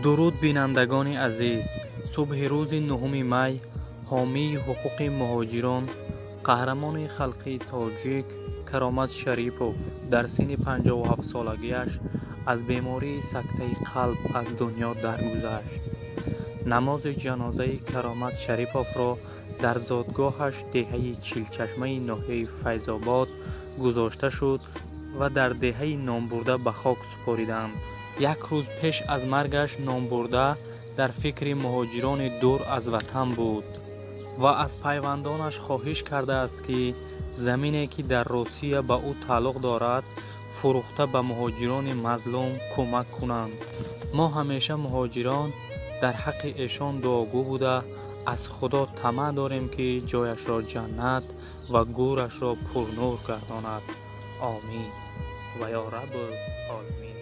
Дуруд, бинандагони азиз! Субҳи рӯзи 9 май ҳомии ҳуқуқи муҳоҷирон, қаҳрамони халқии тоҷик Каромат Шарипов дар синни 57-солагиаш аз бемории сактаи қалб аз дунё даргузашт. Намози ҷанозаи Каромат Шариповро дар зодгоҳаш, деҳаи Чилчашмаи ноҳияи Файзобод, гузошта шуд ва дар деҳаи номбурда ба хок супориданд. Як рӯз пеш аз маргаш номбурда дар фикри муҳоҷирони дур аз ватан буд ва аз пайвандонаш хоҳиш кардааст, ки замине, ки дар Русия ба ӯ тааллуқ дорад, фурӯхта, ба муҳоҷирони мазлум кӯмак кунанд. Мо ҳамеша муҳоҷирон дар ҳаққи эшон дуогӯ буда, аз Худо тамаъ дорем, ки ҷояшро ҷаннат ва гӯрашро пурнур гардонад. Омин ва ё Раббул Оламин.